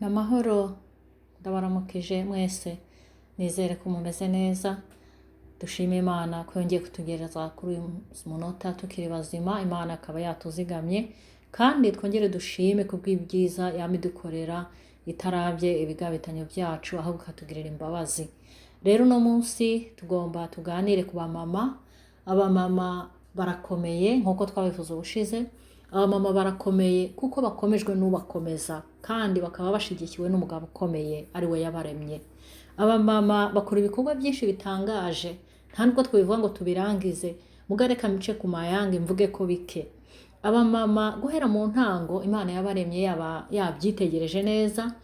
Namahoro, ndabaramukije mwese, nizere ko mumeze neza. Dushime Imana ko yongeye kutugereza kuri uyu munota tukiri bazima, Imana akaba yatuzigamye, kandi twongere dushime kubw'ibyiza yama idukorera itarabye ibigabitanyo byacu, ahubwo ikatugirira imbabazi. Rero uno munsi tugomba tuganire ku bamama. Abamama barakomeye nk'uko twabivuze ubushize. Abamama barakomeye kuko bakomejwe n'ubakomeza, kandi bakaba bashyigikiwe n'umugabo ukomeye ari we yabaremye. Abamama bakora ibikorwa byinshi bitangaje, nta nubwo twabivuga ngo tubirangize, muga reka mice ku mayange mvuge ko bike. Abamama guhera mu ntango Imana yabaremye yaba yabyitegereje neza.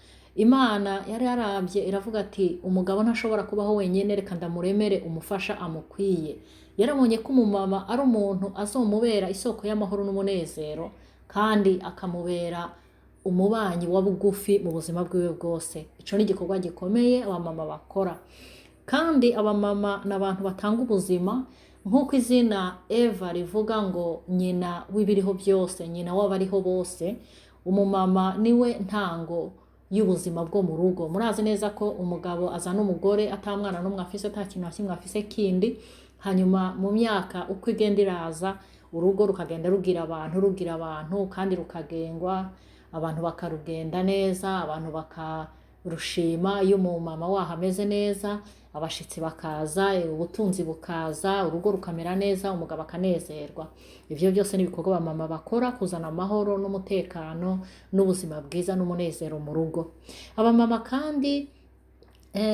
Imana yari yarabye iravuga ati umugabo ntashobora kubaho wenyine, reka ndamuremere umufasha amukwiye. Yarabonye ko umumama ari umuntu azomubera isoko y'amahoro n'umunezero, kandi akamubera umubanyi wa bugufi mu buzima bwiwe bwose. Ico ni igikorwa gikomeye abamama bakora. Kandi abamama ni abantu batanga ubuzima, nk'uko izina Eva rivuga ngo nyina w'ibiriho byose, nyina w'abariho bose. Umumama niwe ntango y'ubuzima bwo mu rugo. Murazi neza ko umugabo azana umugore ata mwana n'umwe afise, ata kintu na kimwe afise kindi, hanyuma mu myaka uko igenda iraza urugo rukagenda rugira abantu, rugira abantu, kandi rukagengwa, abantu bakarugenda neza, abantu bakarushima iyo umumama waho ameze neza, abashitsi bakaza, ubutunzi bukaza, urugo rukamera neza, umugabo akanezerwa. Ivyo byose ni ibikorwa abamama bakora, kuzana amahoro n'umutekano n'ubuzima bwiza n'umunezero mu rugo. Abamama kandi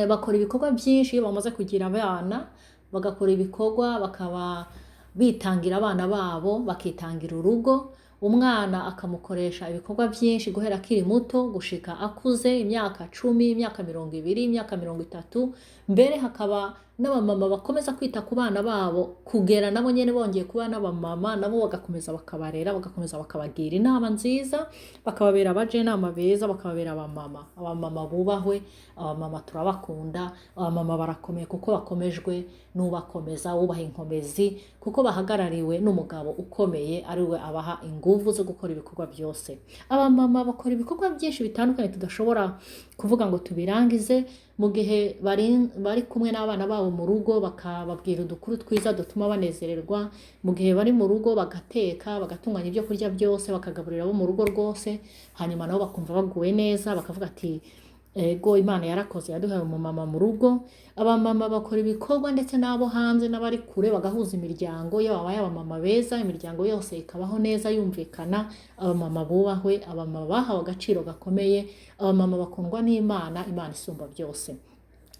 bakora ibikorwa byinshi iyo bamaze kugira abana, bagakora ibikorwa, bakaba bitangira abana babo, bakitangira urugo. Umwana akamukoresha ibikorwa byinshi guhera akiri muto gushika akuze, imyaka 10, imyaka 20, imyaka 30, mbere hakaba n'abamama bakomeza kwita ku bana babo kugera nabo nyene bongeye kuba n'abamama, nabo bagakomeza bakabarera, bagakomeza bakabagira inama nziza, bakababera abajenama beza, bakababera abamama. Abamama bubahwe, abamama turabakunda, abamama barakomeye kuko bakomejwe n'ubakomeza, wubaha inkomezi, kuko bahagarariwe n'umugabo ukomeye ari we abaha inguvu zo gukora ibikorwa byose. Abamama bakora ibikorwa byinshi bitandukanye tudashobora kuvuga ngo tubirangize, mu gihe bari kumwe n'abana babo mu rugo bakababwira udukuru twiza dutuma banezererwa, mu gihe bari mu rugo bagateka, bagatunganya ibyo kurya byose, bakagaburira abo mu rugo rwose, hanyuma nabo bakumva baguwe neza, bakavuga ati ego Imana yarakoze yaduhaye umumama mu rugo. Abamama bakora ibikorwa ndetse n'abo hanze n'abari kure, bagahuza imiryango. Iyo babaye abamama beza, imiryango yose ikabaho neza yumvikana. Abamama bubahwe, abamama bahawe agaciro gakomeye, abamama bakundwa n'Imana, Imana isumba byose.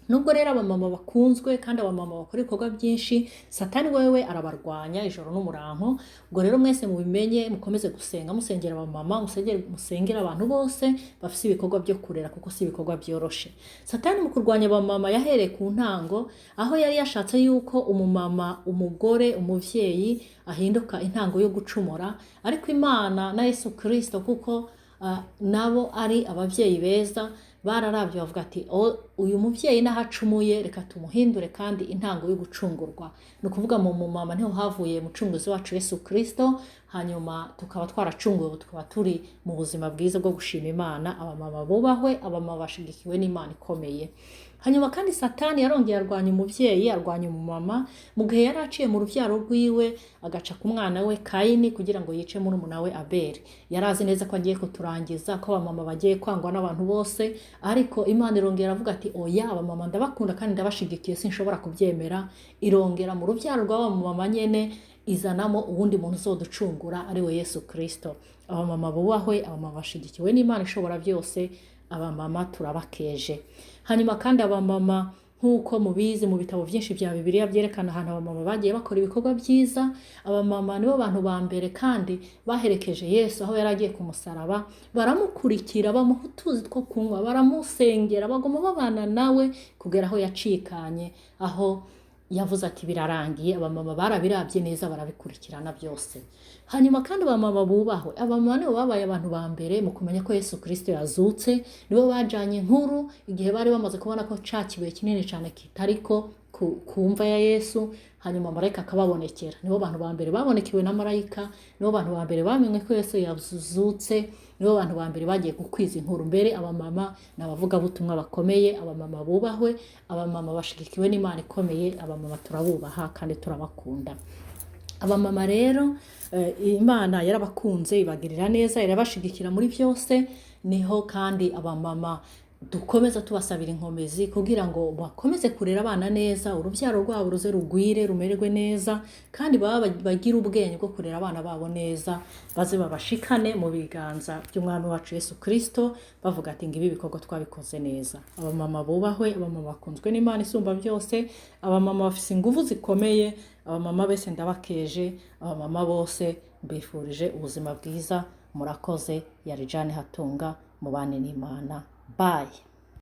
Nubwo rero abamama bakunzwe kandi abamama bakora ibikorwa byinshi, Satani wewe arabarwanya ijoro n'umuranko. Ubwo rero mwese mubimenye, mukomeze gusenga, musengera abamama, musengera abantu bose bafise ibikorwa byo kurera, kuko si ibikorwa byoroshe. Satani mu kurwanya abamama yahereye ku ntango, aho yari yashatse yuko umumama, umugore, umuvyeyi ahinduka intango yo gucumura, ariko Imana na Yesu Kristo, kuko nabo ari abavyeyi beza, bararavye bavuga ati uyu muvyeyi naho acumuye reka tumuhindure kandi intango yo gucungurwa. Ni ukuvuga mu mumama niho havuye umucunguzi wacu Yesu Kristo, hanyuma tukaba twaracunguwe, ubu tukaba turi mu buzima bwiza bwo gushima Imana. Abamama bubahwe, abamama bashigikiwe n'Imana ikomeye. Hanyuma kandi Satani yarongeye arwanya umuvyeyi, arwanya umumama, mu gihe yari aciye mu ruvyaro rwiwe agaca ku mwana we Kayini kugira ngo yice murumuna we Abeli. Yari azi neza ko agiye kuturangiza, ko abamama bagiye kwangwa n'abantu bose, ariko Imana irongera avuga ati oya, abamama ndabakunda kandi ndabashigikiye, sinshobora kubyemera. Irongera mu ruvyaro rw'aba mama nyene izanamo uwundi muntu uzoducungura ari we Yesu Kristo. Abamama bubahwe, abamama bashigikiwe n'Imana ishobora byose, abamama turabakeje. Hanyuma kandi abamama nk'uko mubizi mu bitabo byinshi bya Bibiliya byerekana ahantu abamama bagiye bakora ibikorwa byiza, abamama nibo bantu ba mbere kandi baherekeje Yesu aho yari agiye ku musaraba, baramukurikira, bamuha utuzi two kunywa, baramusengera, baguma babana nawe kugera aho yacikanye, aho yavuze ati birarangiye. Abamama barabiravye neza, barabikurikirana byose. Hanyuma kandi abamama bubahwe, abamama nibo babaye abantu ba mbere mu kumenya ko Yesu Kristo yazutse, nibo bajanye inkuru igihe bari bamaze kubona ko ca kibuye kinini cane kitariko, ku mva ya Yesu, hanyuma marayika akababonekera. Nibo bantu ba mbere babonekewe na marayika, nibo bantu ba mbere bamenye ko Yesu yazutse, nibo bantu ba mbere bagiye gukwiza inkuru. Mbere abamama ni abavugabutumwa bakomeye, abamama bubahwe, abamama bashigikiwe n'Imana ikomeye, abamama turabubaha kandi turabakunda. Abamama rero, Imana yarabakunze, ibagirira neza, irabashigikira muri byose. Niho kandi abamama dukomeza tubasabira inkomezi kugira ngo bakomeze kurera abana neza, urubyaro rwabo ruze rugwire, rumererwe neza, kandi baba bagire ubwenge bwo kurera abana babo neza, baze babashikane mu biganza by'Umwami wacu Yesu Kristo, bavuga ati: "Ngibi ibikorwa twabikoze neza." Abamama bubahwe, abamama bakunzwe n'Imana isumba byose, abamama bafise ingufu zikomeye. Abamama bese ndabakeje, abamama bose mbifurije ubuzima bwiza. Murakoze. Yari Jane Hatunga, mubane n'Imana. Bye.